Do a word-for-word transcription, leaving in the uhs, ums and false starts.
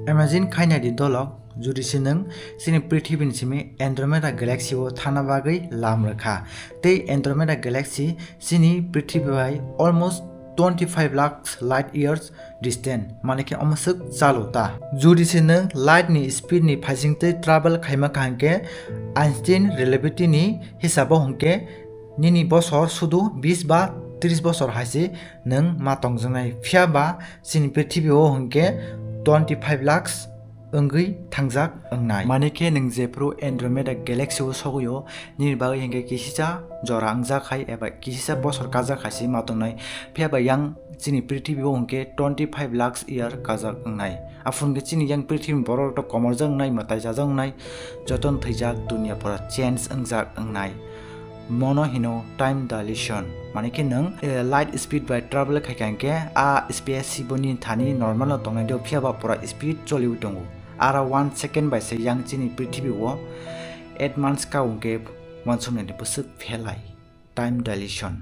Imagine khainai di dolok, jodi se nwng chini prithibini simi Andromeda Galaxy o thana bagwi lam rwkha, tei Andromeda Galaxy chini prithibi bai almost twenty five lakhs light years distant, mane khe omo swk chalo ta. Jodi se nwng light ni speed ni phaisingtwi travel khaima kha hwnkhe Einstein relativity ni hisabo hwnkhe nini bosor sudu bis ba tris bosor hai se nwng ma tongjaknai, phiya ba chini prithibi o hwnkhe twenty five lakhs wngwi thangjak wngnai. Mane khe nwng jephru Andromeda Galaxy o sogwi o, nini bagwi hwnkhe kisisa jora wngjak hai eba kisisa bosor kajak hai se ma tongnai, phiya ba yang chini prithibi o hwnkhe twenty five lakhs year kajak wngnai. Aphuru hwnkhe chini yang prithibi borok to komorjak wngnai, mwtai jajak wngnai, jotono thwijak, dunia pura change wngjak wngnai. Mono hino time dilation, mane khe nwng, eh, light speed bai travel khai kha hwnkhe a space boni thani normal no tongnai do, phiya ba pura speed choliwi tongo. Aro one second bai se yang chini prithibi o eight months ka hwnkhe uansuknai ni bwswk phelai, time dilation.